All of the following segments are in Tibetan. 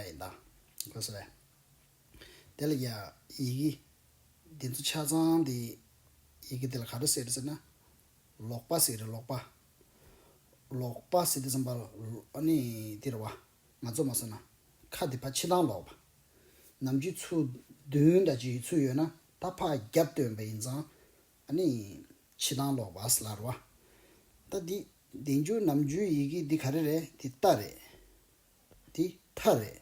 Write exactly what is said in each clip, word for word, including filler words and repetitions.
ཡིན་ད། གོ་སོང་ངས། དེ་ལ་ཡ་ཡི་གེ་འདི་ཚོ་ཆ་ཚང་དེ་ཡི་གེ་དེ་ལ་ག་རེ་ཟེར་ཟེར་ན། ལོག་པ་ཟེར་རེད། ལོག་པ། ལོག་པ་ཟེར་དུས་ཙམ་པ་ལ་ཨ་ནི་འདི་རེད་བ། ང་ཚོ་མ་སོང་ན་ཁ་འདི་ཕར་ཕྱི་ནང་ལོག་པ། ནམ་རྒྱུན་ཚུར་མདུན་འདྲ་ཅིག་ཚུར་ཡོད་ན་ད་ཕར་རྒྱབ་བཏོན་པ་ཡིན་ཙང་ཨ་ནི་ཕྱི་ནང་ལོག་པ་ཟེར་ལབ་རེད་བ། ད་འདི་བདེ་འཇུག་ནམ་རྒྱུན་ཡི་གེ་འདི་ག་རེ་རེད། འདི་ཏ་རེད། འདི་ཐ་རེད།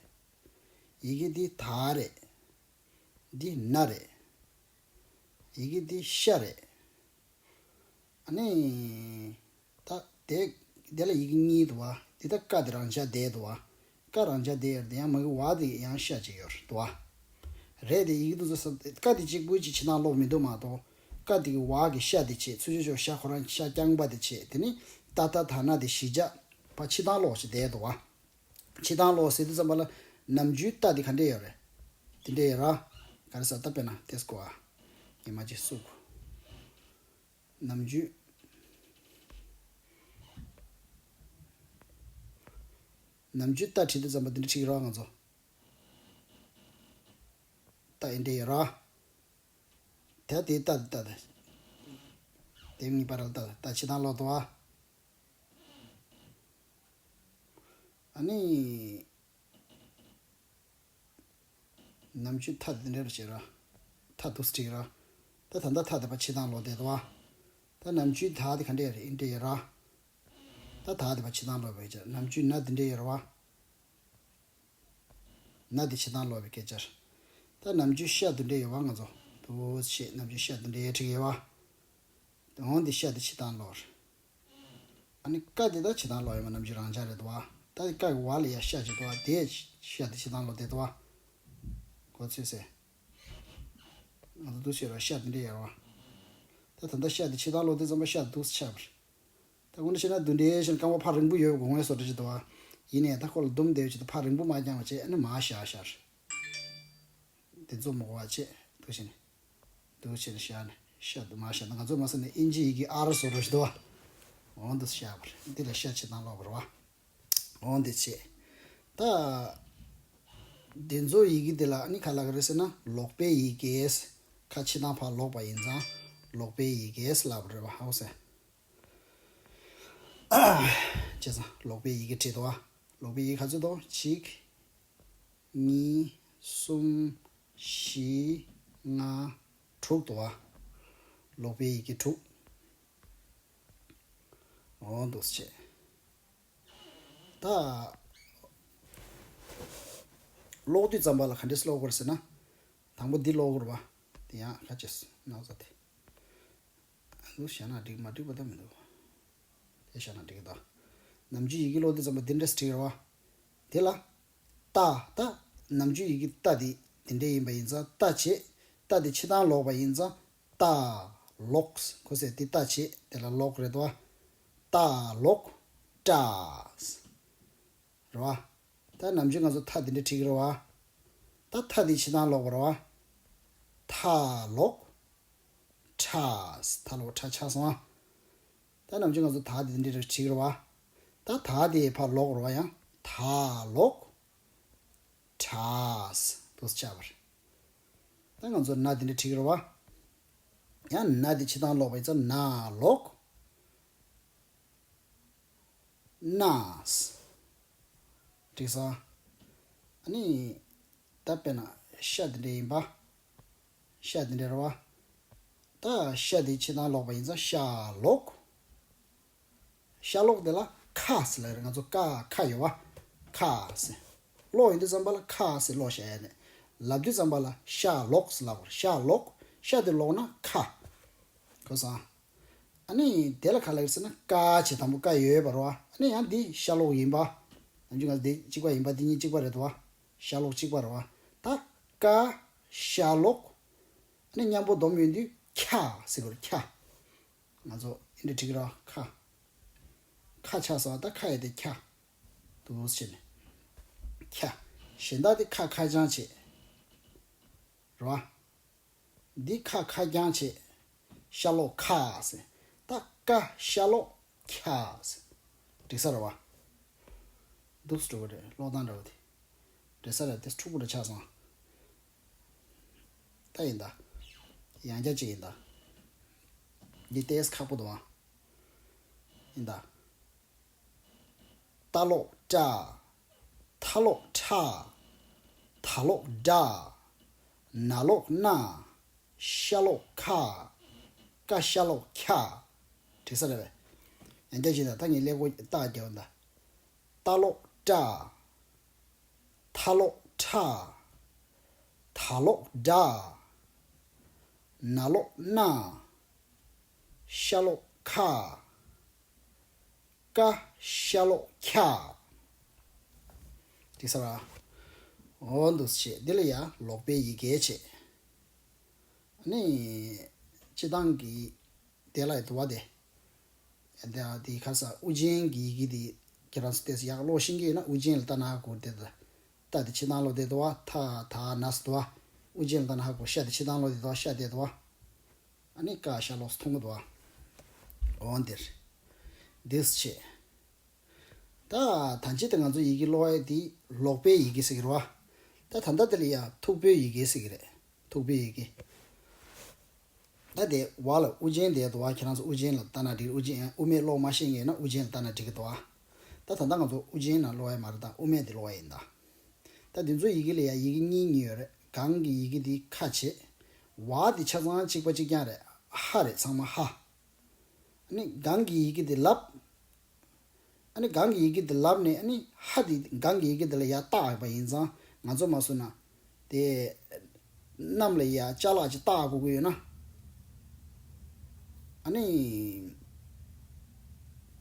ཡི་གེ་འདི་ད་རེད། འདི་ན་རེད། ཡི་གེ་འདི་ཤ་རེད། ཨ་ནི། ད་དེ་དེ་ལ་ཡི་གེ་གཉིས་འདུག་བ། འདི་ད་ཀ་དེ་རང་འཇགས་བསྡད་འདུག་བ། ཀ་རང་འཇགས་བསྡད་ཡོད་རེད་དེ། ཡང་མ་གི་བ་དེ་ཡང་ཤ་ཅིག་ཡོད་རེད་འདུག་བ། རེད་དེ་ཡི་གེ་འདི་ཚོ་ས་ཀ་དེ་གཅིག་པུ་ཅིག་ཕྱི་ནང་ལོག་མི་འདུག་མ་གཏོགས། ཀ་དེ་གི་བ་གི་ཤ་དེ་བྱས། ཚུར་ཕྱོགས་ཕྱོགས་ཤ་ཁོ་རང་ཤ་རྐྱང་པ་དེ་བྱས། དེ་ནི་ཏ་ཐ་ད་ན་དེ་བཞི་ཆ་ཕར་ཕྱི་ནང་ལོག་ཅིག་བསྡད་འདུག་བ། ཕྱི་ནང་ལོག་ཟེར་དུས་ཙམ་པ་ལ་ནམ་རྒྱུན་ཏ་དེ་ག་འདྲས་ཡོད་རེད། དེ་འདྲས་ཡོད་ར། ག་རེ་ཟེར་ད་དཔེར་ན་དེ་སྐོར་ཨ། ཉི་མ་གཅིག་སུག་ནམ་རྒྱུན། ནམ་རྒྱུན་ཏ་བྲིས་དུས་ཙམ་པ་འདི་འདྲ་བྲིས་ཀྱི་རེད་བ་ང་ཚོ། ཏ་འདི་འདྲ་ཡོད་རེད་བ། དེ་དེ་ཏ་དེ་ཏ་དེ། དེ་གཉིས་པ་ར་ཏ་ཏ་ཕྱི་ནང་ལོག་འདུག་བ། ཨ་ནི། ནམ་རྒྱུན་ཐ་དེ་འདྲ་རེད་བྱས་ར། ཐ་འདུག་སེ་བྲིས་ར། ད་ད་ལྟ་ཐ་དེ་ཕར་ཕྱི་ནང་ལོག་བསྡད་འདུག་བ། ད་ནམ་རྒྱུན་ད་དེ་ག་འདྲས་རེད། འདི་འདྲས་ར། ད་ད་དེ་ཕར་ཕྱི་ནང་ལོག་པའི་སྐད་ཆ། ནམ་རྒྱུན་ན་འདི་འདྲས་ཡོད་རེད་བ། ན་དེ་ཕྱི་ནང་ལོག་པའི་སྐད་ཆ་རེད། ད་ནམ་རྒྱུན་ཤ་འདི་འདྲས་ཡོད་བ་ང་ཚོ། འདུག་སེ་ནམ་རྒྱུན་ཤ་འདི་འདྲས་བྲིས་ཡོད་བ། འོང་འདི་ཤ་འདི་ཕྱི་ནང་ལོག་རེད། ཨ་ནི་ཀ་འདི་ད་ཕྱི་ནང་ལོག་ཡོད་མ། ནམ་རྒྱུན་རང་འཇགས་རེད་འདུག་བ། ད་འདི་ཀ་གི་བ་ལ་ཡ་ཤ་ཅིག་འདུག་བ། དེ་ཤ་འདི་ཕྱི་ནང་ལོག་བསྡད་འདུག་བ། གོ་ཚོད་ཟེར། ང་ཚོ་འདུག་སེ་ར་ཤ་འདི་འདྲས་ཡོད་རེད་བ། ད་ད་ལྟ་ཤ་འདི་ཕྱི་ནང་ལོག་དུས་ཙམ་པ་ཤ་འདུག་སེ་ཆགས་པ་རེད། ད་དངོས་གནས་བཤད་ན་འདི་འདྲས་བྱས་ནས་རྐང་པ་ཕར་རིང་པོ་ཡོད་དགོས་ངེས་བཟོ་འདྲ་ཅིག་འདུག་བ། ཡིན་ནའི་ད་ཁོ་ལ་འདུམ་བསྡད་ཡོད་ཅིག་ད་ཕར་རིང་པོ་མ་བརྐྱངས་པ་བྱས། ཨ་ནི་མར་བཞག་བཞག་རེད། འདི་ཚོ་མ་གོ་བ་བྱས་འདུག་བྱས་ནས། འདུག་བྱས་ནས་བཞག་ནས་ཤ་འདི་མར་བཞག་ན་ང་ཚོ་མ་ཟེར་ནས་ཨིན་ཇི་ཡི་གེ་ཨར་བཟོ་འདྲ་ཞིག་འདུག་བ། འོ་འདི་བཞག་པ་རེད། འདི་ལ་ཤ་ཕྱི་ནང་ལོག་པ་རེད་བ། འོ་འདི་བྱས། ད་འདི་ཚོ་ཡི་གེ་འདི་ལ་ཨ་ནི་ག་ལབ་ཀྱི་རེད་ཟེར་ན་ལོག་པའི་ཡི་གེ། ཁ་ཕྱི་ནང་ཕར་ལོག་པ་ཡིན་ཙང་ལོག་པའི་ཡི་གེ་ལབ་པ་རེད་བ། ཧ་གོ་སོང་། བྱས་ཙང་ལོག་པའི་ཡི་གེ་བྲིས་འདུག་བ། ལོག་པའི་ཡི་གེ་ག་ཚོད་འདུག་གཅིག་གཉིས། གསུམ། བཞི། ལྔ། དྲུག་འདུག་བ། ལོག་པའི་ཡི་གེ་དྲུག་འོ་འདུག་སེ་བྱས། ད་ཀློག་དུས་ཙམ་པ་ལ་ག་འདྲས་ཀློག་དགོས་རེད་ཟེར་ན། དང་པོ་འདི་ཀློག་དགོས་རེད་བ། དེ་ཡང་ཁ་ཅིག་ན་ཚ་དེ། འདུག་བྱས་ན་འགྲིག་མ་འགྲིག་པ་ད་མི་འདུག་དེ་བྱས་ན་འགྲིག་གི་འདུག་ནམ་རྒྱུན་ཡི་གེ་ཀློག་དུས་ཙམ་པ་འདི་འདྲས་བྲིས་རེད་བ། དེ་ལ། ཏ། ད་ནམ་རྒྱུན་ཡི་གེ་ཏ་འདི་འདི་འདྲས་ཡིན་པ་ཡིན་ཙང་ཏ་བྱས། ཏ་འདི་ཕྱི་ནང་ལོག་པ་ཡིན་ཙང་ཏ་ལོག་གོ་སོང་། འདི་ཏ་བྱས་དེ་ལ་ལོག་རེད་དོ། ཏ་ལོག་ཏྲ། རེད་བ། ད་ནམ་རྒྱུན་ང་ཚོ་ཐ་འདི་འདྲས་བྲིས་ཀྱི་རེད་བ། ད་ཐ་འདི་ཕྱི་ནང་ལོག་པ་རེད་བ། ཐ་ལོག་ཁྲ། ཐ་ལོག་ཁྲ་ཆགས་སོང་ཨ། ད་ནམ་རྒྱུན་ང་ཚོ་ད་འདི་འདྲས་བྲིས་ཀྱི་རེད་བ། ད་ད་དེ་ཕར་ལོག་རེད་བ། ཡང་ད་ལོག་ཁྲ། འདུག་སེ་ཆགས་པ་རེད། ད་ང་ཚོ་ན་འདི་འདྲས་བྲིས་ཀྱི་རེད་བ། ཡང་ན་འདི་ཕྱི་ནང་ལོག་པ་ཡིན་ཙང་ན་ལོག་ན། འགྲིག་སོང་། ཨ་ནི། ད་དཔེར་ན་ཤ་འདི་འདྲས་ཡིན་པ། ཤ་འདི་འདྲས་རེད་བ། ད་ཤ་འདི་ཕྱི་ནང་ལོག་པ་ཡིན་ཙང་ཤ་ལོག་ཤ་ལོག་དེ་ལ་ཁ་ཟེར་ལབ་རེད། ང་ཚོ་ཀ་ཁ་ཡོད་བ། ཁ་ཟེར། ཀློག་ཡོང་དུས་ཙམ་པ་ལ་ཁ་ཟེར་ཀློག་བྱས་ནས། ལབ་དུས་ཙམ་པ་ལ་ཤ་ལོག་ཟེར་ལབ་དགོས་རེད། ཤ་ལོག་ཤ་དེ་ལོག་ན་ཁ། གོ་སོང་། ཨ་ནི་དེ་ལ་ག་ལབ་ཟེར་ན་ཀ་བྱས། དང་པོ་ཀ་ཡོད་པ་རེད་བ། ཨ་ནི་ཡང་འདི་ཤ་ལོག་ཡིན་པ། ནམ་རྒྱུན་ང་ཚོ་འདི་གཅིག་པ་ཡིན་པ། འདི་གཉིས་གཅིག་པ་རེད་དོ། ཤ་ལོག་གཅིག་པ་རེད་བ། ད་ཀ་ཤ་ལོག་ཨ་ནི་མཉམ་པོ་སྡོམ་ཡོང་དུས་ཁྱ་ཟེར་དགོས་རེད། ཁྱ། ང་ཚོ་འདི་འདྲས་བྲིས་ཀྱི་རེད་བ། ཁ། ཁ་ཆགས་སོང་བ། ད་ཁ་ཡོད་དེ་ཁྱ། འདུག་སེ་བྱས་ནས་ཁྱ། གཞན་དག་དེ་ཁ་ཁ་རྐྱང་བྱས། རེད་བ། འདི་ཁ་ཁ་རྐྱང་བྱས། ཤ་ལོག་ཁ་ཟེར། ད་ཀ་ཤ་ལོག་ཁྱ་ཟེར། འགྲིག་ས་རེད་བ། འདུག་སེ་འགྲོ་གི་རེད། ཀློག་སྟངས་འདྲ་བོ་དེ། རེད་ས་རེད་དེ་འཁྲུག་པོ་རེ་ཆགས་སོང་། ད་ཡིན་ད། ཡང་བསྐྱར་ཅིག་ཡིན་ད། འདི་ཏོག་ཙམ་ཁག་པོ་འདུག་ཨ། ཡིན་ད། ཏ་ལོག་ཏྲ། ཐ་ལོག་ཁྲ། ད་ལོག་ཌ། ན་ལོག་ཎ། ཤ་ལོག་ཁ། ཀ་ཤ་ལོག་ཁྱ། འགྲིག་ས་རེད་པས། ཡང་བསྐྱར་ཅིག་ད་ད་ངས་ཀླད་ཀོར་རྟགས་རྒྱག་ད། ཏ་ལོག་ཏྲ། ཐ་ལོག་ཁྲ། ད་ལོག་ཌ། ན་ལོག་ཎ། ཤ་ལོག་ཁ། ཀ་ཤ་ལོག་ཁྱ། འགྲིག་ས་རེད། འོ་འདུག་སེ་བྱས་འདི་ལ་ཡ་ལོག་པའི་ཡི་གེ་བྱས། ཨ་ནི། སྤྱིར་བཏང་གི་དེ་ལ་ཡི་དུ་བ་དེ། དེ་དེ་ཁ་ས་དབུ་ཅན་གྱི་ཡི་གེ་དེ་ཁྱེད་རང་ཚོ་ཏོག་ཙམ་ཡག་ཀློག་ཤེས་ཀྱི་ཡོད་ན་དབུ་ཅན་ལ་ལྟ་ན་ཧ་གོ་དེ་ད། ཏ་དེ་ཕྱི་ནང་ལོགས་དེ་དུ་བ་ཐ་ད་ན་སི་དུ་བ། དབུ་ཅན་ལ་ལྟ་ན་ཧ་གོ། ཤ་དེ་ཕྱི་ནང་ལོགས་དེ་དུ་བ་ཤ་དེ་དུ་བ། ཨ་ནི་ཀ་ཤ་ལོག་སེ་མཐོང་གི་འདུག་ཨ། འོ་འདིར། འདི་སེ་བྱས། ད་ད་ཅི་ད་ང་ཚོ་ཡི་གེ་ཀློག་ཡ་དེ་ལོག་པའི་ཡི་གེ་ཟེར་གི་རེད་བ། ད་ད་ལྟ་དེ་ལ་ཡ་མཐུག་པོའི་ཡི་གེ་ཟེར་གི་རེད། མཐུག་པོའི་ཡི་གེ། ད་དེ་བ་ལ་དབུ་ཅན་དེ་འདུག་བ། ཁྱེད་རང་ཚོ་དབུ་ཅན་ལ་ལྟ་ན་འགྲིག་དབུ་ཅན་དབུ་མེད་ཀློག་མ་ཤེས་མཁན་ཡིན་ན་དབུ་ཅན་ལ་ལྟ་ན་འགྲིག་གི་འདུག་བ། ད་ད་ལྟ་ང་ཚོ་དབུ་ཅན་ནང་ཀློག་ཡ་མ་རེད། ད་དབུ་མེད་དེ་ཀློག་ཡ་ཡིན་ད། ད་འདི་ཚོ་ཡི་གེ་ལ་ཡ་ཡི་གེ་གཉིས་གཉིས་ཡོད་རེད། གང་གི་ཡི་གེ་དེ་ཁ་བྱེད། བ་དེ་ཆ་ཚང་གཅིག་པ་གཅིག་རྐྱང་རེད། ཧ་རེད་ཚང་མ་ཧ། ཨ་ནི་གང་གི་ཡི་གེ་དེ་ལབ། ཨ་ནི་གང་གི་ཡི་གེ་དེ་ལབ་ནས་ཨ་ནི་ཧ་དེ་གང་གི་ཡི་གེ་དེ་ལ་ཡ་བཏགས་པ་ཡིན་ཙང་ང་ཚོ་མ་སུ་ན། དེ། གནམ་ལ་ཡ་ཅ་ལག་ཅིག་བཏགས་དགོས་ཀྱི་ཡོད་ན། ཨ་ནི།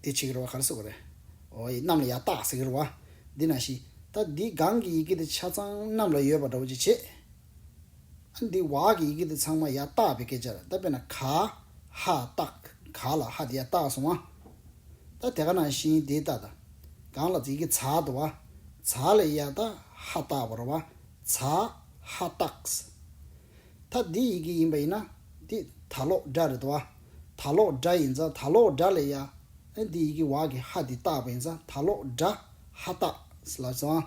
དེ་བྱེད་ཀྱི་རེད་བ། ག་རེ་ཟེར་དགོས་རེད། འོ་ཡི་གནམ་ལ་ཡ་བཏགས་ཟེར་གྱི་རེད་བ། འདི་ནང་བཞིན་ད་འདི་གང་གི་ཡི་གེ་དེ་ཆ་ཚང་གནམ་ལ་ཡོད་པ་འདྲ་བོ་ཅིག་བྱེད། ཨ་འདི་བ་གི་ཡི་གེ་དེ་ཚང་མ་ཡ་བཏགས་པའི་སྐད་ཆ་རེད། ད་དཔེར་ན་ག་ཧ་བཏགས། ག་ལ་ཧ་དེ་ཡ་བཏགས་སོང་བ། ད་དེ་ག་ནང་བཞིན་དེ་ལྟ་ད། གང་ལ་ཡི་གེ་ཛ་འདུག་བ། ཛ་ལ་ཡ་ད་ཧ་བཏགས་པ་རེད་བ། ཛ་ཧ་བཏགས། ད་འདི་ཡི་གེ་ཡིན་པ་ཡིན་ན་འདི་ད་ལོག་ཌ་རེད་དོ། ད་ལོག་ཌ་ཡིན་ཙང་ད་ལོག་ཌ་ལ་ཡ། ཨ་འདི་ཡི་གེ་བ་གི་ཧ་འདི་བཏགས་པ་ཡིན་ཙང་ད་ལོག་ཌ་ཧ་བཏགས་ལབ་སོང་།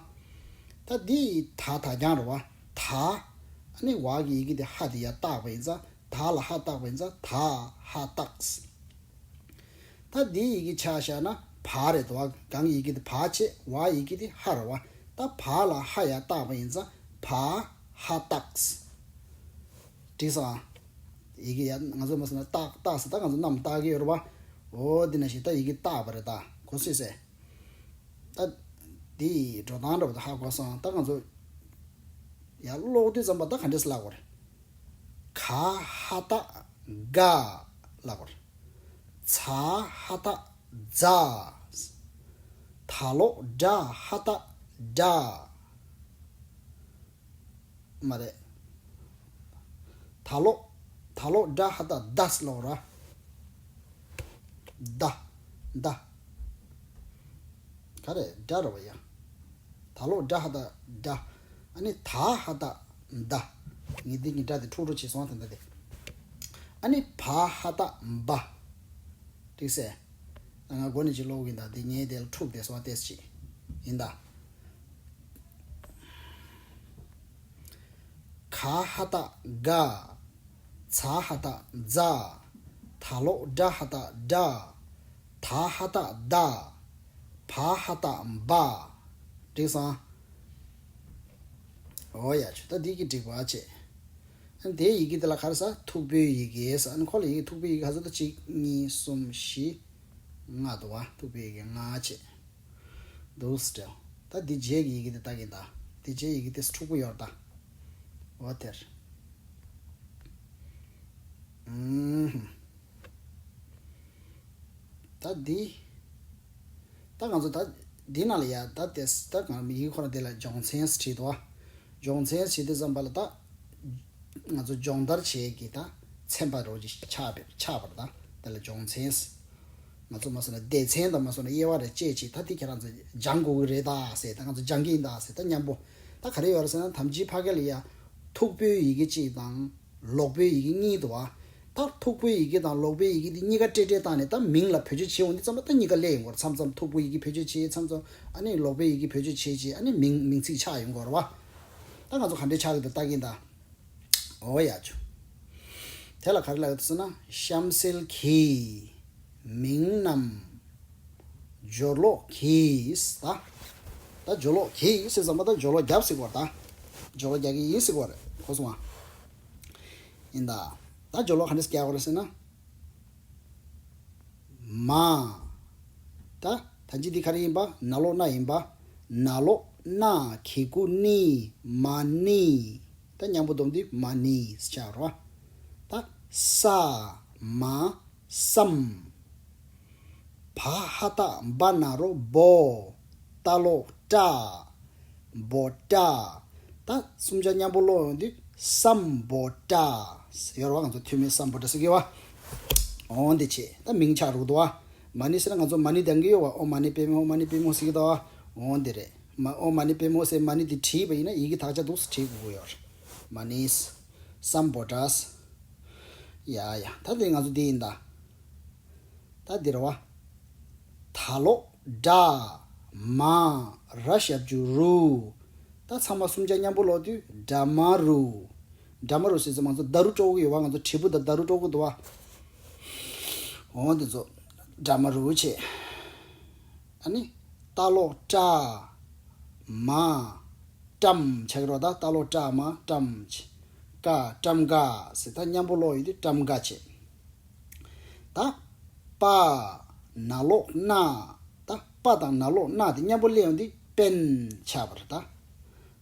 ད་འདི་ད་ད་རྐྱང་རེད་བ། ད། ཨ་ནི་བ་གི་ཡི་གེ་འདི་ཧ་འདི་ཡ་བཏགས་པ་ཡིན་ཙང་ད་ལ་ཧ་བཏགས་པ་ཡིན་ཙང་ད་ཧ་བཏགས། ད་འདི་ཡི་གེ་ཆ་བཞག་ན་བ་རེད་དོ། གང་ཡི་གེ་འདི་བ་བྱས། བ་ཡི་གེ་འདི་ཧ་རེད་བ། ད་བ་ལ་ཧ་ཡ་བཏགས་པ་ཡིན་ཙང་བ་ཧ་བཏགས། འགྲིག་སོང་། ཡི་གེ་ཡ་ང་ཚོ་མ་སོང་ན་བཏགས་བཏགས་ཟེར་ད་ང་ཚོ་གནམ་བཏགས་ཀྱི་ཡོད་རེད་བ། འོ་འདི་ནང་བཞིན་ད་ཡི་གེ་བཏགས་པ་རེད། ད་གོ་སོང་ཟེར། ད་འདི་འགྲོ་སྟངས་འདྲ་བོ་ད་ཧ་གོ་སོང་། ད་ང་ཚོ་ཡ་ཀློག་དུས་ཙམ་པ་ད་ག་འདྲས་ལབ་དགོས་རེད། ག་ཧ་བཏགས་ག་ལབ་དགོས་རེད། ཛ་ཧ་བཏགས་ཛ། ད་ལོག་ཌ་ཧ་བཏགས་ཌ། མ་རེད། ད་ལོག་ད་ལོག་ཌ་ཧ་བཏགས་ཌ་ཟེར་ལབ་ར། ཌ། ཌ། ག་རེ་ཌ་རེད་བ་ཡ། ད་ལོག་ཌ་ཧ་བཏགས་ཌ། ཨ་ནི་ད་ཧ་བཏགས་ད། ངས་འདི་གཉིས་སྒྲ་དེ་འཁྲུག་འཁྲུག་བྱས་སོང་ད་ལྟ་དེ། ཨ་ནི་བ་ཧ་བཏགས་བ། འགྲིག་སེ། ད་ང་མགོ་ནས་ཅིག་ཀློག་གིན་ད། འདི་ངས་དེ་ལ་འཁྲུག་བསྡད་སོང་བ་ཏོག་ཙམ་ཅིག་ཡིན་ད། ག་ཧ་བཏགས་ག། ཛ་ཧ་བཏགས་ཛ། ད་ལོག་ཌ་ཧ་བཏགས་ཌ། ད་ཧ་བཏགས་ད། བ་ཧ་བཏགས་བ། འགྲིག་སོང་། འོ་ཡ་ཆུ་ད་འདི་གི་འགྲིག་པ་བྱས། ཨ་ནི་དེའི་ཡི་གེ་དེ་ལ་ག་རེ་ཟེར། མཐུག་པོའི་ཡི་གེ་ཟེར། ཨ་ནི་ཁོ་ལ་ཡི་གེ་མཐུག་པོའི་ཡི་གེ་ག་ཚོད་ད་གཅིག་གཉིས་གསུམ་བཞི་ལྔ་འདུག་བ། མཐུག་པོའི་ཡི་གེ་ལྔ་བྱས། འདུག་སེ་འདྲ། ད་འདི་རྗེས་ཀྱི་ཡི་གེ་དེ་ལྟ་གིན་ད། འདི་རྗེས་ཡི་གེ་དེ་འཁྲུག་པོ་ཡོད་ད། འོ་དེར། ཨུམ། ད་འདི། ད་ང་ཚོ་ད་འདི་ནང་ལ་ཡ་ད་དེ་ད་ང་མི་ཡིག་ཁོ་ར་དེ་ལ་སྦྱོང་ཚན་བྲིས་འདུག་བ། སྦྱོང་ཚན་བྲིས་དུས་ཙམ་པ་ལ་ད། ང་ཚོ་སྦྱོང་བརྡར་བྱེད་ཀྱི་ད་ཚན་པ་རོ་ཅིག་ཆགས་པ་ཆགས་པར་ད་དེ་ལ་སྦྱོང་ཚན། ང་ཚོ་མ་སོང་ན་སྡེ་ཚན་དང་མ་སོང་ན་དབྱེ་བ་རེ་བཅད་ཅིག་ད་དེ་ཁྱེད་རང་ཚོ་སྦྱང་དགོས་ཀྱི་རེད་ད་ཟེར། ད་ང་ཚོ་སྦྱང་གི་ཡིན་ད་ཟེར། ད་མཉམ་པོ་ད་ག་རེ་ཡོད་རེད་ཟེར་ན། ཐམས་ཅད་ཕ་གི་ལ་ཡ་མཐུག་པོའི་ཡི་གེ་གཅིག་དང་ལོག་པོའི་ཡི་གེ་གཉིས་འདུག་བ། ད་མཐུག་པོའི་ཡི་གེ་དང་ལོག་པའི་ཡི་གེ་འདི་གཉིས་ཀ་ཏྲེ་ཏྲེ་བཏང་ནས་ད་མིང་ལ་བེད་སྤྱོད་བྱེད་འོང་དུས་ཙམ་པ་ད་གཉིས་ཀ་སླེབས་ཡོང་གི་རེད། མཚམས་མཚམས་མཐུག་པོའི་ཡི་གེ་བེད་སྤྱོད་བྱེད། མཚམས་མཚམས་ཨ་ནི་ལོག་པའི་ཡི་གེ་བེད་སྤྱོད་བྱེད་བྱེད། ཨ་ནི་མིང་མིང་ཚིག་ཆགས་ཡོང་གི་རེད་བ། ད་ང་ཚོ་ག་འདྲས་ཆགས་ཀྱི་འདུག་ལྟ་གིན་ད། འོ་ཡ་ཆུ། དེ་ལ་ག་རེ་ལབ་ཡོད་ཟེར་ན། གཤམ་གསལ་གྱི་མིང་རྣམས་སྦྱོར་ཀློག་གྱིས་ད། ད་སྦྱོར་ཀློག་གྱིས་ཟེར་ཙམ་པ་ད་སྦྱོར་ཀློག་རྒྱབ་ཟེར་གོ་ད། སྦྱོར་ཀློག་རྒྱག་གི་ཡིན་ཟེར་གོ་རེད། གོ་སོང་ང་། ཡིན་ད། ད་སྦྱོར་ཀློག་ག་འདྲས་རྒྱག་དགོས་རེད་ཟེར་ན། མ། ད། ད་ཅི་འདི་ག་རེ་ཡིན་པ། ན་ལོག་ན་ཡིན་པ། ན་ལོག་ན་གི་གུ་ནི། མ་ནི། ད་མཉམ་པོ་སྡོམ་དུས་མ་ནི་ཆགས་རོ། ད། ས། མ། སམ། བ་ཧ་བཏགས་བ་ན་རོ་བོ། ཏ་ལོག་ཏྲ། བོ་ཏྲ། ད་གསུམ་ཆ་མཉམ་པོ་ཀློག་ཡོང་དུས་སམ་བོ་ཏྲ། ཡོད་རེད་བ། ང་ཚོ་ཐོན་མིའི་སམ་བོ་ཏྲ་ཟེར་གི་བ། འོང་དེ་བྱས་ད་མིང་ཆགས་རུག་འདུག་བ། མ་ནི་ཟེར་ན་ང་ཚོ་མ་ཎི་བགྲང་གི་ཡོད་བ། ཨོཾ་མ་ཎི་པདྨེ་ཧཱུྃ། མ་ཎི་པདྨེ་ཧཱུྃ་ཟེར་གི་འདུག་བ། འོང་དེ་རེད། མ་ཨོཾ་མ་ཎི་པདྨེ་ཧཱུྃ་ཟེར་མ་ཎི་དེ་བྲིས་པ་ཡིན་ན་ཡི་གེ་དག་ཆ་འདུག་སེ་བྲིས་དགོས་ཀྱི་ཡོད་རེད། མ་ནི། སམ་བོ་ཏྲ། ཡ་ཡ། ད་དེ་ང་ཚོ་འདི་ཡིན་ད། ད་འདིར་བ། ད་ལོག་དྲ། མ། ར་ཞབས་ཀྱུ་རུ། ད་ཚང་མ་གསུམ་ཆ་མཉམ་པོ་ཀློག་དུས་དྲ་མ་རུ། དྲ་མ་རུ་ཟེར་ཙམ་ང་ཚོ་ད་རུ་དཀྲོག་གི་ཡོད་བ། ང་ཚོ་དྲིལ་བུ་དང་ད་རུ་དཀྲོག་གི་འདུག་བ། འོ་འདི་ཚོ་དྲ་མ་རུ་བྱས། ཨ་ནི། ད་ལོག་དྲ། མ། ཏྲམ། ཆགས་ཀྱི་རོ། ད་ད་ལོག་དྲ་མ་ཏྲམ། ཀ། ཏྲམ་ཀ་ཟེར། ད་མཉམ་པོ་ཀློག་ཡོང་དུས་ཏྲམ་ཀ་བྱས། ད། པ། ན་ལོག་ན། ད་པ་དང་ན་ལོག་ན་དེ་མཉམ་པོ་སླེབས་ཡོང་དུས་པན་ཆགས་པ་རེད་ད།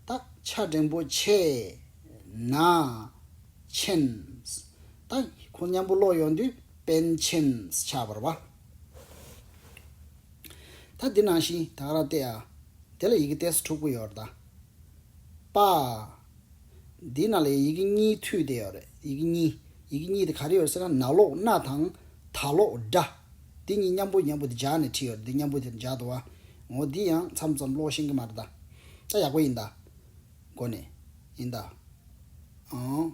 ད་ཆ་འགྲེང་བུ་ཆེ། ན། ཆེན། ད་ཁོ་མཉམ་པོ་ཀློག་ཡོང་དུས་པན་ཆེན་ཆགས་པ་རེད་བ། ད་འདི་ནང་བཞིན་ད་ག་རང་བལྟས་ཨ། དེ་ལ་ཡི་གེ་ཏོག་ཙམ་འཁྲུག་པོ་ཡོད་རེད་ད། པ། འདི་ནང་ལ་ཡི་གེ་གཉིས་མཐུད་བསྡད་ཡོད་རེད། ཡི་གེ་གཉིས། ཡི་གེ་གཉིས་དེ་ག་རེ་ཡོད་ཟེར་ན། ན་ལོག་ན་དང་ད་ལོག་དྲ། འདི་གཉིས་མཉམ་པོ་མཉམ་པོ་དེ་སྦྱར་ནས་བྲིས་ཡོད་རེད། འདི་མཉམ་པོ་དེ་སྦྱར་འདུག་བ། འོ་འདི་ཡང་མཚམས་མཚམས་ཀློག་ཤེས་ཀྱི་མ་རེད་ད། ད་ཡག་པོ་ཡིན་ད། མགོ་ནས་ཡིན་ད། ཨང་།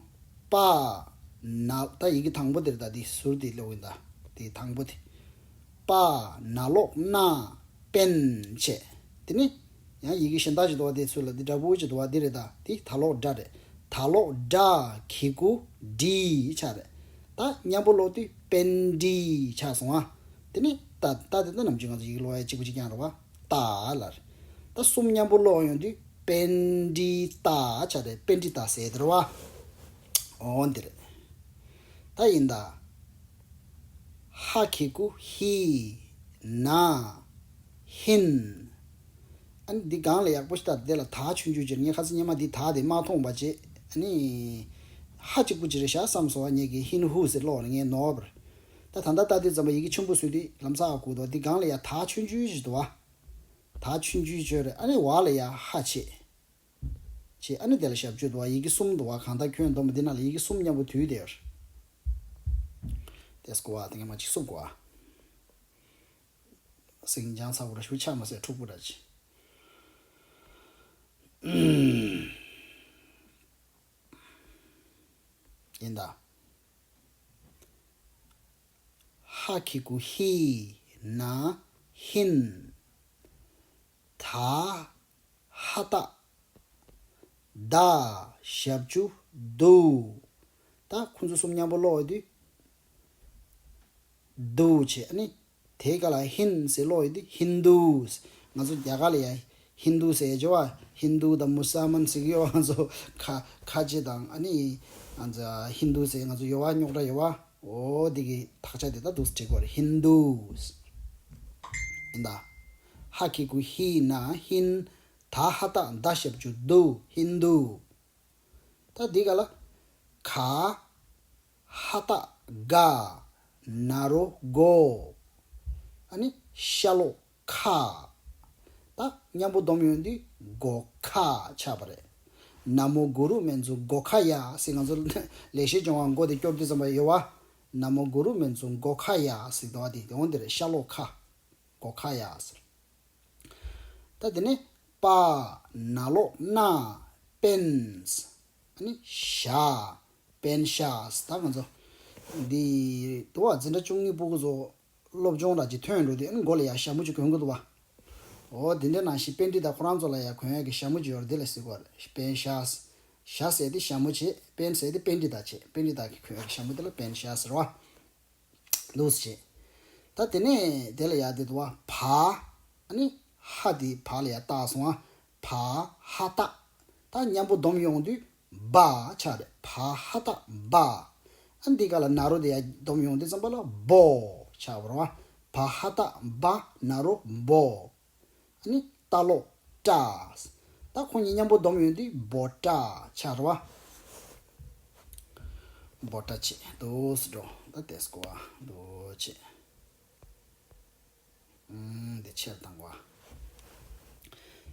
པ། ན། ད་ཡི་གེ་དང་པོ་དེ་རེད་ད། འདི་ཟུར་དེ་ཀློག་ཡིན་ད། དེ་དང་པོ་དེ། པ། ན་ལོག་ན། པན་བྱས། དེ་ནི། ཡང་ཡི་གེ་གཞན་དག་ཅིག་འདུག་བ། དེ་ཚུར་ལ་འདི་འདྲ་པོ་ཅིག་འདུག་བ། འདི་རེད་ད། འདི་ད་ལོག་དྲ་རེད། ད་ལོག་དྲ་གི་གུ་དྲི་ཆགས་རེད། ད་མཉམ་པོ་ཀློག་དུས་པན་དྲི་ཆགས་སོང་ཨ། དེ་ནི་ད་ད་དེ་ད་ནམ་རྒྱུན་ང་ཚོ་ཡི་གེ་ཀློག་ཡ་གཅིག་པུ་གཅིག་རྐྱང་རེད་བ། ད་ལ་རེད། ད་གསུམ་མཉམ་པོ་ཀློག་ཡོང་དུས་པན་དྲི་ཏ་ཆགས་རེད། པན་དྲི་ཏ་ཟེར་དེ་རེད་བ། འོ་འདི་རེད། ད་ཡིན་ད། ཧ་གི་གུ་ཧི། ན། ཧིན། ཨ་ནི་འདི་སྒང་ལ་ཡག་པོ་ཞིག་ལྟ། དེ་ལ་ད་ཆུང་ཆུང་བྱས། ངས་ཁ་སང་སྔོན་མ་འདི་ད་དེ་མ་མཐོང་བ་བྱས། ཨ་ནི། ཧ་གཅིག་པུ་ཅིག་རེད་ཤག་བསམ་སོང་བ། ངས་ཀྱི་ཧིན་ཧུ་ཟེར་ཀློག་ནས་ངས་ནོར་བ་རེད། ད་ད་ལྟ་ལྟ་དུས་ཙམ་པ་ཡི་གེ་ཆེན་པོ་བཟོས་དུས་ལམ་སང་ཨ་གུ་དོ། འདི་སྒང་ལ་ཡ་ད་ཆུང་ཆུང་ཞིག་འདུག་བ། ད་ཆུང་ཆུང་བྱས་རེད། ཨ་ནི་བ་ལ་ཡ་ཧ་བྱས། བྱས། ཨ་ནི་དེ་ལ་ཞབས་ཀྱུ་འདུག་བ། ཡི་གེ་གསུམ་འདུག་བ། གང་ལྟར་ཁྱོན་བསྡོམས་པ་འདི་ནང་ལ་ཡི་གེ་གསུམ་མཉམ་པོ་འདུས་བསྡད་ཡོད་རེད། དེ་སྐོར་བ་དེ་ངས་མ་གཅིག་གསུབ་དགོས་བ། སེང་ལྗང་ཚ་པོ་ར་ཞུ་ཆ་མ་ཟད་འཁྲུག་པོ་ར་ཅི། ཡིན་ད། ཧ་གི་གུ་ཧི། ན། ཧིན། ད། ཧ་ཏ། ད། ཞབས་ཀྱུ་དུ། ད་ཁོང་ཚོ་གསུམ་མཉམ་པོ་ཀློག་ཡོང་དུས། དུ་བྱས། ཨ་ནི། དེའི་སྐབས་ལ་ཧིན་ཟེར་ཀློག་ཡོང་དུས་ཧིན་དུ། ང་ཚོ་རྒྱ་གར་ལ་ཡ་ཧིན་དུ་ཟེར་ཡ་ཅིག་ཡོད་བ། ཧིན་དུ་དང་མུ་སལ་མན་ཟེར་གྱི་ཡོད་བ། ང་ཚོ་ཁ་ཁ་ཆེ་དང་ཨ་ནི། ང་ཚོ་ཧིན་དུ་ཟེར་ང་ཚོ་ཡོད་བ། རྙོག་དྲ་ཡོད་བ། འོ་འདི་གི་དག་ཆ་དེ་ད་འདུག་སེ་བྲིས་དགོས་རེད། ཧིན་དུ། ཡིན་ད། ཧ་གི་གུ་ཧི། ན། ཧིན། ད་ཧ་ཏ། ད་ཞབས་ཀྱུ་དུ། ཧིན་དུ། ད་འདི་ག་ལ། ག། ཧ་ཏ་ག། ན་རོ་གོ། ཨ་ནི་ཤ་ལོག་ཁ། ད་མཉམ་པོ་སྡོམ་ཡོང་དུས་གོ་ཁ་ཆགས་པ་རེད། ན་མོ་གུ་རུ་མན་ཛུ་གོ་ཁ་ཡ་ཟེར། ང་ཚོ་ལེགས་བཤད་ལྗོན་དབང་མགོ་དེ་སྐྱོར་དུས་ཙམ་པ་ཡོད་བ། ན་མོ་གུ་རུ་མན་ཛུ་གོ་ཁ་ཡ་ཟེར་དོ། ཨ་དེ་དེ་འོང་དེ་རེད། ཤ་ལོག་ཁ། གོ་ཁ་ཡ་ཟེར། ད་དེ་ནས་པ། ན་ལོག་ན། པན། ཨ་ནི་ཤ། པན་ཤ། ད་ང་ཚོ་ འདི་དུ་བ་འཛིན་གྲྭ་བཅུ་གཉིས་སྤུ་གུ་ཚོ་སློབ་སྦྱོང་ར་ཅིག་ཐོན་འགྲོ་དུས་ཨ་ནི་མགོ་ལ་ཡ་ཞྭ་མོ་ཅིག་གོན་གི་འདུག་བ། འོ་འདི་འདྲ་ནང་བཞིན་པཎྜི་ཏ་ཁོ་རང་ཚོ་ལ་ཡ་གོན་ཡ་གི་ཞྭ་མོ་ཅིག་ཡོད་རེད། འདི་ལ་ཟེར་གོ་རེད། པཎ་ཞྭ། ཞྭ་ཟེར་དེ་ཞྭ་མོ་བྱས། པཎ་ཟེར་དེ་པཎྜི་ཏ་བྱས། པཎྜི་ཏ་གི་གོན་ཡ་གི་ཞྭ་མོ་དེ་ལ་པཎ་ཞྭ་ཟེར་བ། འདུག་སེ་བྱས། ད་དེ་ནས་དེ་ལ་ཡ་དེ་དུ་བ་བ། ཨ་ནི་ཧ་དེ་བ་ལ་ཡ་བཏགས་སོང་བ། བ་ཧ་བཏགས། ད་མཉམ་པོ་སྡོམ་ཡོང་དུས་བ་ཆགས་རེད། བ་ཧ་བཏགས་བ། ཨ་འདི་ག་ལ་ན་རོ་དེ་ཡ་སྡོམ་ཡོང་དུས་ཙམ་པ་ལ་བོ་ཆགས་པ་རེད་བ། བ་ཧ་བཏགས་བ། ན་རོ་བོ། ཨ་ནི་ཏ་ལོག་ཏྲ། ད་ཁོ་གཉིས་མཉམ་པོ་སྡོམ་ཡོང་དུས་བོ་ཏྲ་ཆགས་རེད་བ། བོ་ཏྲ་བྱས། འདུག་སེ་འགྲོ། ད་དེ་སྐོར་བ་འདུག་བྱས། ཨུམ། འདི་ཆེར་བཏང་བ།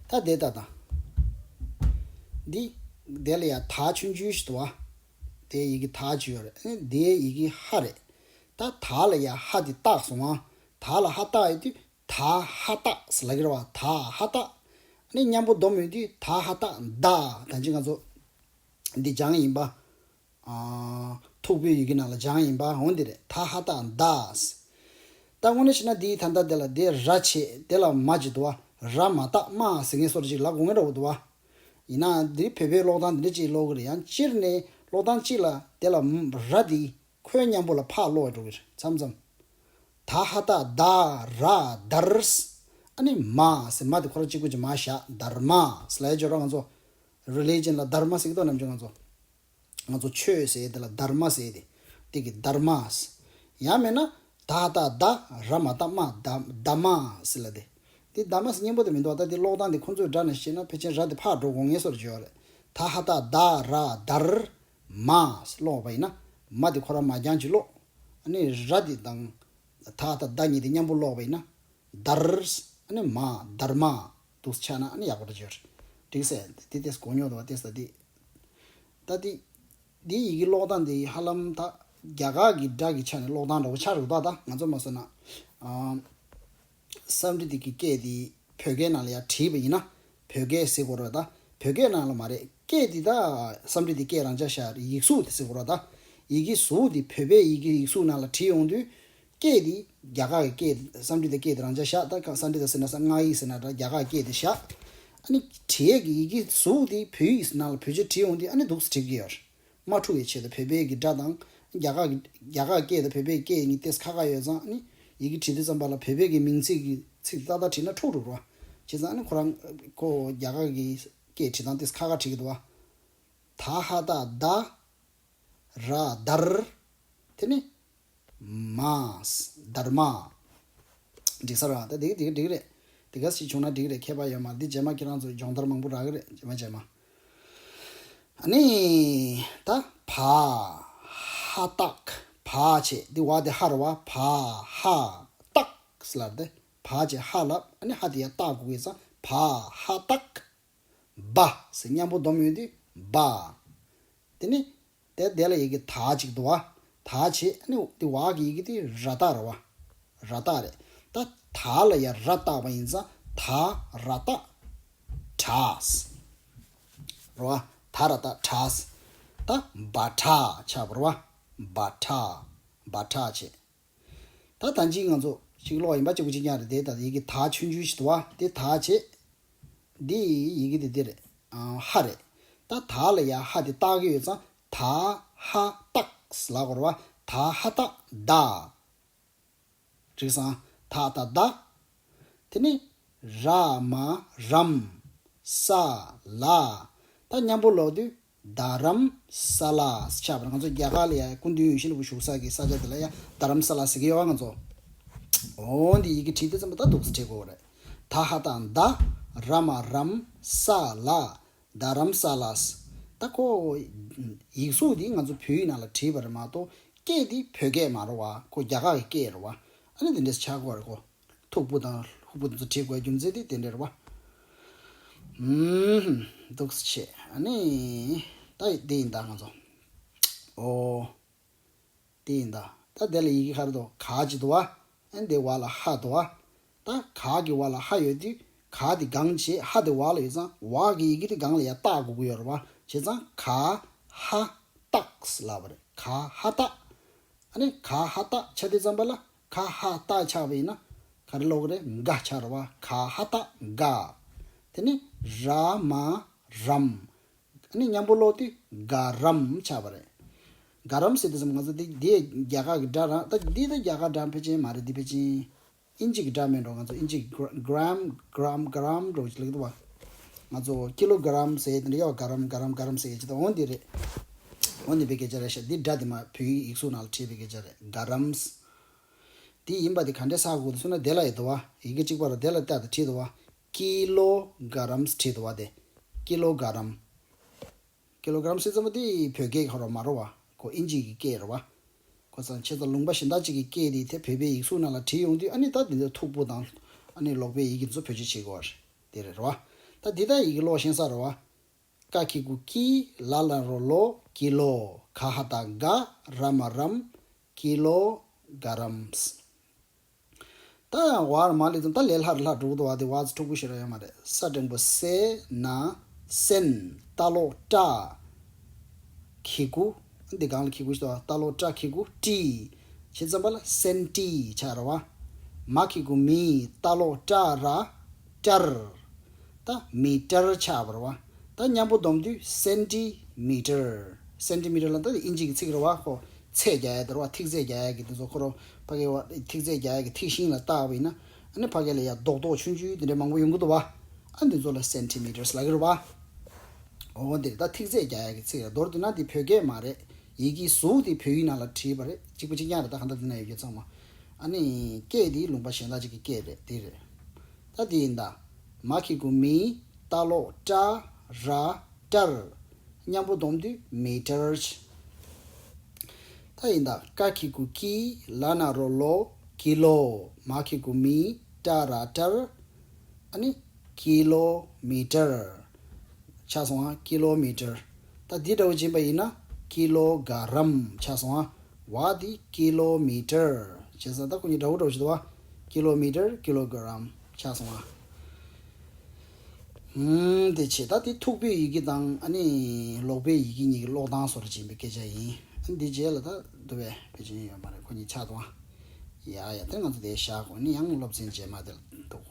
ད་དེ་ད་ད། འདི། དེ་ལ་ཡ་ད་ཆུང་ཆུང་ཞིག་འདུག་བ། དེ་ཡི་གེ་ད་ཅིག་ཡོད་རེད། ཨ་ནི་དེ་ཡི་གེ་ཧ་རེད། ད་ད་ལ་ཡ་ཧ་དེ་བཏགས་སོང་བ། ད་ལ་ཧ་བཏགས་ཡོད་དུས་ད་ཧ་བཏགས་ཟེར་ལབ་ཀྱི་རེད་བ། ད་ཧ་བཏགས། ཨ་ནི་མཉམ་པོ་སྡོམ་ཡོད་དུས་ད་ཧ་བཏགས་ད། ད་ཅི་ང་ཚོ་འདི་སྦྱང་ཡིན་པ། ཨ། ཐུག་པའི་ཡི་གེ་ནང་ལ་སྦྱང་ཡིན་པ་འོ་འདི་རེད། ད་ཧ་བཏགས་ད། ད་དངོས་གནས་བྱས་ན་འདིའི་ད་ལྟ་དེ་ལ་དེ་ར་བྱས། དེ་ལ་མ་བྱེད་འདུག་བ། ར་མ་བཏགས་མ་ཟེར་མཁན་སོར་ཅིག་ལབ་དགོས་ངེས་འདྲ་བོ་འདུག་བ། ཡིན་ནའང་འདི་བོད་པའི་ཀློག་སྟངས་འདི་འདྲ་ཅིག་ཀློག་གི་རེད། ཡང་སྤྱིར་ནས་ཀློག་སྟངས་གཅིག་ལ་དེ་ལ་ར་འདི་ཁོད་མཉམ་པོ་ལ་ཕར་ཀློག་འགྲོ་གི་རེད། མཚམས་མཚམས། ད་ཧ་བཏགས་ད་ར་དར། ཨ་ནི་མ་ཟེར། མ་དེ་ཁོ་རང་གཅིག་པུ་ཅིག་མ་བཞག་དར་མ་ཟེར་ལབ་ཡ་ཅིག་ཡོད་ར། ང་ཚོ་རི་ལི་ཇན་ལ་དར་མ་ཟེར་གི་འདུག་ནམ་རྒྱུན་ང་ཚོ། ང་ཚོ་ཆོས་ཟེར་དེ་ལ་དར་མ་ཟེར་དེ། དེ་གི་དར་མ། ཡང་མེད་ན་ད་ཧ་བཏགས་ད་ར་མ་བཏགས་མ་ད་ད་མ་ཟེར་ལབ་དེ། དེ་ད་མ་ཟེར་སྙན་པོ་དེ་མི་འདུག་ད་དེ་ཀློག་སྟངས་དེ་ཁོ་ཚོའི་སྒྲ་ནས་བཤད་ན་ཕལ་ཆེར་ར་དེ་ཕར་འགྲོ་དགོས་ངེས་སོར་ཅིག་ཡོད་རེད། ད་ཧ་བཏགས་ད་ར་དར་མ་ཟེར་ཀློག་པ་ཡིན་ན། མ་དེ་ཁོ་རང་མ་རྐྱང་ཅིག་ཀློག་ཨ་ནི་ར་དེ་དང་ད་ཧ་བཏགས་ད་གཉིས་དེ་མཉམ་པོ་ཀློག་པ་ཡིན་ན། དར། ཨ་ནི་མ། དར་མ། འདུག་སེ་ཆགས་ན་ཨ་ནི་ཡག་པོ་འདྲ་ཅིག་ཡོད་རེད། འགྲིག་སེ། དེ་དེ་གོ་མྱོང་འདུག་བ། དེ་ས་དེ། ད་དེ། འདི་ཡི་གེ་ཀློག་སྟངས་འདི་ཧ་ལམ་ད་རྒྱ་གར་གྱི་སྒྲ་གི་ཆ་ནས་ཀློག་སྟངས་འདྲ་བོ་ཆགས་རེད་འདུག་ད་ང་ཚོ་མ་སོང་ན། ཨ། སཾ་སྐྲྀ་ཏ་གི་སྐད་འདི་བོད་སྐད་ནང་ལ་ཡར་བྲིས་པ་ཡིན་ན། བོད་སྐད་ཟེར་དགོས་རེད་ད། བོད་སྐད་ནང་ལ་མ་རེད། སྐད་འདི་ད་སཾ་སྐྲྀ་ཏའི་སྐད་རང་འཇགས་བཞག་རེད། ཡིག་གཟུགས་དེ་ཟེར་དགོས་རེད་ད། ཡི་གེ་གཟུགས་འདི་བོད་པའི་ཡི་གེ་ཡིག་གཟུགས་ནང་ལ་བྲིས་ཡོང་དུས། སྐད་འདི་རྒྱ་གར་གྱི་སྐད། སཾ་སྐྲྀ་ཏའི་སྐད་དེ་རང་འཇགས་བཞག་ད་ག་སཾ་སྐྲྀ་ཏ་ཟེར་ན་ས་སྔགས་ཡིག་ཟེར་ན་འདྲ་རྒྱ་གར་གྱི་སྐད་དེ་བཞག་ཨ་ནི་བྲིས་ཡས་ཀྱི་ཡི་གེ་གཟུགས་དེ་བོད་ཡིག་ནང་ལ་བེད་སྤྱོད་བྲིས་ཡོང་དུས་ཨ་ནི་འདུག་སེ་བྲིས་ཀྱི་ཡོད་རེད། མ་འཁྲུག་པའི་ཆེད་དུ་བོད་པའི་གི་སྒྲ་དང་རྒྱ་གར་གྱི་རྒྱ་གར་སྐད་དང་བོད་པའི་སྐད་གཉིས་ཏོག་ཙམ་ཁ་ཁ་ཡོད་ཙང་ཨ་ནི་ཡི་གེ་བྲིས་དུས་ཙམ་པ་ལ་བོད་པའི་གི་མིང་ཚིག་གི་ཚིག་ཏག་ཏག་བྲིས་ན་འཁྲུག་འགྲོ་རེད་བ། བྱས་ཙང་ཨ་ནི་ཁོ་རང་ཁོ་རྒྱ་གར་གྱི་སྐད་བྲིས་སྟངས་ཏོག་ཙམ་ཁ་ཁ་བྲིས་ཀྱི་འདུག་བ། ད་ཧ་བཏགས་ད། ར་དར། དེ་ནི། མ། དར་མ། འགྲིག་ས་རེད་བ། ད་འགྲིག་འགྲིག་འགྲིག་རེད། དེ་ག་ཞིག་བྱུང་ན་འགྲིག་རེད། ཁྱད་པར་ཡོད་མ་རེད། འདི་རྗེས་མ་ཁྱེད་རང་ཚོ་སྦྱོང་བརྡར་མང་པོ་རག་གི་རེད། རྗེས་མ་རྗེས་མ། ཨ་ནི། ད་བ། ཧ་བཏགས། བ་བྱས། འདི་བ་དེ་ཧ་རེད་བ། བ་ཧ་བཏགས་ལབ་དེ། བ་བྱས་ཧ་ལབ། ཨ་ནི་ཧ་དེ་ཡར་བཏགས་དགོས་ཀྱི་ཙང་བ་ཧ་བཏགས། བ་ཟེར་མཉམ་པོ་སྡོམ་ཡོང་དུས་བ། དེ་ནི། དེ་དེ་ལ་ཡི་གེ་ད་ཅིག་འདུག་བ། ད་བྱས་ཨ་ནི་དེ་བ་གི་ཡི་གེ་དེ་ར་བཏགས་རེད་བ། ར་བཏགས་རེད། ད་ད་ལ་ཡ་ར་བཏགས་པ་ཡིན་ཙང་ད་ར་བཏགས། དྲ། རེད་བ། ད་ར་བཏགས་དྲ། ད་བ་དྲ་ཆགས་པ་རེད་བ། བ་དྲ། བ་དྲ་བྱས། ད་ད་ཅི་ང་ཚོ་ཅིག་ཀློག་ཡིན་པ་གཅིག་པུ་གཅིག་རྐྱང་རེད་དེ། ད་ཡི་གེ་ད་ཆུང་ཆུང་ཞིག་འདུག་བ། དེ་ད་བྱས། འདི་ཡི་གེ་དེ་འདི་རེད། ཨ། ཧ་རེད། ད་ད་ལ་ཡ་ཧ་དེ་བཏགས་ཀྱི་ཡོད་ཙང་ད་ཧ་བཏགས་ལབ་དགོས་རེད་བ། ད་ཧ་བཏགས་ད། འགྲིག་སོང་། ད་ད་ད། དེ་ནི། ར་མ་རམ། ས་ལ། ད་མཉམ་པོ་ཀློག་དུས། རྡ་རམ་ས་ལ་ཆགས་པ་རེད། ང་ཚོ་རྒྱ་གར་ལ་ཡ་སྐུ་མདུན་ཡིད་བཞིན་ནོར་བུ་བཞུགས་ས་གི་ས་ཆ་དེ་ལ་ཡ་རྡ་རམ་ས་ལ་ཟེར་གི་ཡོད་བ་ང་ཚོ། འོ་འདི་ཡི་གེ་བྲིས་དུས་ཙམ་པ་ད་འདུག་སེ་བྲིས་དགོས་རེད། ད་ཧ་བཏགས་ད། ར་མ་རམ། ས་ལ། རྡ་རམ་ས་ལ། ད་ཁོ་ཡིག་གཟུགས་འདི་ང་ཚོ་བོད་ཡིག་ནང་ལ་བྲིས་པ་རེད་མ་གཏོགས་སྐད་འདི་བོད་སྐད་མ་རེད་བ། ཁོ་རྒྱ་གར་གྱི་སྐད་རེད་བ། ཨ་ནི་འདི་འདྲས་ཆགས་དགོས་རེད་ཁོ། མཐུག་པོ་དང་ལྷུག་པོ་དེ་ཚོ་བྲིས་དགོས་རྒྱུ་མཚན་དེ་དེ་འདྲ་རེད་བ། ཨུམ། འདུག་སེ་བྱས། ཨ་ནི། ད་འདི་ཡིན་ད་ང་ཚོ། ཨོ། འདི་ཡིན་ད། ད་དེ་ལ་ཡི་གེ་ག་རེ་འདུག་ག་ཅིག་འདུག་བ། ཨ་ནི་དེ་བ་ལ་ཧ་འདུག་བ། ད་ག་གི་བ་ལ་ཧ་ཡོད་དུས་ག་དེ་གང་བྱས་ཧ་དེ་བ་ལ་ཡོད་ཙང་བ་གི་ཡི་གེ་དེ་གང་ལ་ཡ་བཏགས་དགོས་ཀྱི་ཡོད་རེད་བ། བྱས་ཙང་ག་ཧ་བཏགས་ལབ་པ་རེད། ག་ཧ་བཏགས། ཨ་ནི་ག་ཧ་ཏ་ཆ་དུས་ཙམ་པ་ལ་ག་ཧ་ཏ་ཆགས་པ་ཡིན་ན་ག་རེ་ཀློག་གི་རེད། ག་ཆགས་རེད་བ། ག་ཧ་ཏ་ག། དེ་ནི་ར་མ་རམ། ཨ་ནི་མཉམ་པོ་ཀློག་དུས་ག་རམ་ཆགས་པ་རེད། ག་རམ་ཟེར་དུས་ཙམ་ང་ཚོ་འདི་འདི་རྒྱ་གར་གྱི་སྒྲ་རང་ད་འདི་ད་རྒྱ་གར་སྒྲ་ཕལ་ཆེར་མ་རེད། འདི་ཕལ་ཆེར་ཨིན་ཇི་གི་སྒྲ་མིན་འགྲོ། ང་ཚོ་ཨིན་ཇི་གི་གྷ་རམ་གྷ་རམ་གྷ་རམ་འགྲོ་ཅིག་ལེགས་འདུག་བ། ང་ཚོ་ཀི་ལོ་གྷ་རམ་ཟེར་དེ་འདྲ་ཡོད། གྷ་རམ་གྷ་རམ་གྷ་རམ་ཟེར་ཅིག་ད་འོ་འདི་རེད། འོ་འདི་བོད་སྐད་ཆ་རེད་ཤག་འདི་སྒྲ་དེ་མ་བོད་ཡིག་ཡིག་གཟུགས་ནང་ལ་བྲིས་པའི་སྐད་ཆ་རེད། གྷ་རམ། དེ་ཡིན་པ་དེ་ག་འདྲས་ཟ་དགོས་འདུག་ཟེར་ན་དེ་ལ་ཡོད་འདུག་བ། ཡི་གེ་གཅིག་པ་ར་དེ་ལ་བལྟས་ཏེ་བྲིས་འདུག་བ། ཀི་ལོ་གྷ་རམ་བྲིས་འདུག་བ། དེ་ཀི་ལོ་གྷ་རམ། ཀི་ལོ་གྷ་རམ་ཟེར་ཙམ་པ་དེ་བོད་སྐད་ཁོ་རང་མ་རེད་བ། ཁོ་ཨིན་ཇི་གི་སྐད་རེད་བ། ཁོ་ཚང་ཆེ་ཚང་ལུང་པ་གཞན་དག་ཅིག་གི་སྐད་དེ་དེ་བོད་པའི་ཡིག་གཟུགས་ནང་ལ་བྲིས་ཡོང་དུས་ཨ་ནི་ད་དེ་ཚོ་མཐུག་པོ་དང་ཨ་ནི་ལོག་པའི་ཡི་གེ་ཚོ་བེད་སྤྱོད་བྱེད་དགོས་པ་རེད། དེ་རེད་བ། ད་འདི་ད་ཡི་གེ་ཀློག་ཤེས་ས་རེད་བ། ཀ་གི་གུ་ཀི། ལ་ལ་རོ་ལོ། ཀི་ལོ། ག་ཧ་ཏ་ག། ར་མ་རམ། ཀི་ལོ་གྷ་རམ། ད་ཡང་ཝ་ར་མ་ལི་དང་ད་ལས་སླ་རུ་སླ་འགྲོ་གི་འདུག་བ། དེ་ཝ་ཚོ་མཐུག་པོ་ཞེ་དྲག་ཡོད་མ་རེད། ས་འགྲེང་བུ་སེ། ན། སེན། ཏ་ལོག་ཏྲ། གི་གུ། འདི་སྒང་ལ་གི་གུ་ཞིག་འདུག་བ། ཏ་ལོག་ཏྲ་གི་གུ་ཏི། བྱས་ཙམ་པ་ལ་སེན་ཏི་ཆགས་རེད་བ། མ་གི་གུ་མི། ཏ་ལོག་ཏྲ་ར། ཏྲར། ད་མི་ཏར་ཆགས་པ་རེད་བ། ད་མཉམ་པོ་སྡོམ་དུས་སེན་ཏི་མི་ཏར། སེན་ཏི་མི་ཏར་ལ་ད་ཨིན་ཇི་གི་ཚིག་རེད་བ། ཁོ་ཚད་རྒྱག་ཡ་དེ་རེད་བ། ཐིག་ཚད་རྒྱག་ཡ་གི་དེ་ཚོ་ཁོ་རང་ཕ་གི་བ་ཐིག་ཚད་རྒྱག་ཡ་གི་ཐིག་ཤིང་ལ་བཏགས་པ་ཡིན་ན་ཨ་ནི་ཕ་གི་ལ་ཡ་རྡོག་རྡོག་ཆུང་ཆུང་དེ་འདྲ་མང་པོ་ཡོང་གི་འདུག་བ། ཨ་འདི་ཚོ་ལ་སེན་ཏི་མི་ཏར་ལབ་ཀྱི་རེད་བ། འོ་འདི་རེད། ད་ཐིག་ཚད་རྒྱག་ཡ་གི་ཚིག་རེད། མདོར་བསྡུས་ན་འདི་བོད་སྐད་མ་རེད། ཡི་གེ་གཟུགས་དེ་བོད་ཡིག་ནང་ལ་བྲིས་པ་རེད། གཅིག་པ་གཅིག་རྐྱང་རེད། ད་གང་ལྟར་འདི་ན་ཡོད་རྒྱུ་ཚང་མ། ཨ་ནི་སྐད་དེ་ལུང་པ་གཞན་དག་ཅིག་གི་སྐད་རེད། དེ་རེད། ད་དེ་ཡིན་ད། མ་གི་གུ་མི། ཏ་ལོག་ཏྲ། ར། ཏར། མཉམ་པོ་སྡོམ་དུས་མི་ཏར། ད་ཡིན་ད། ཀ་གི་གུ་ཀི། ལ་ན་རོ་ལོ། ཀི་ལོ། མ་གི་གུ་མི། ཏ་ར་ཏར། ཨ་ནི་ཀི་ལོ་མི་ཏར་ཆགས་སོང་ཨ། ཀི་ལོ་མི་ཏར། ད་འདི་འདྲ་བོ་བྱིན་པ་ཡིན་ན་ཀི་ལོ་གྷ་རམ་ཆགས་སོང་ཨ། ཝ་འདི་ཀི་ལོ་མི་ཏར་བྱས་ཙང་ད་ཁོ་གཉིས་འདྲ་བོ་འདྲ་བོ་ཞིག་འདུག་བ། ཀི་ལོ་མི་ཏར་ཀི་ལོ་གྷ་རམ་ཆགས་སོང་ཨ། ཧུམ། དེ་བྱས་ད་དེ་མཐུག་པའི་ཡི་གེ་དང་ཨ་ནི་ཀློག་པའི་ཡི་གེ་གཉིས་ཀྱི་ཀློག་སྟངས་སོགས་ལ་བྱིན་པའི་སྐད་ཆ་ཡིན། ཨ་ནི་འདི་རྗེས་ལ་ད་འདུག་བས་ཕལ་ཆེར་ཡོད་མ་རེད། ཁོ་གཉིས་ཆགས་འདུག་ཨ། ཡ་ཡ་དེ་ང་ཚོ་དེ་བཞག་གོ་ནི་ཡང་སློབ་ཚན་རྗེས་མ་དེ་ལ་འདུག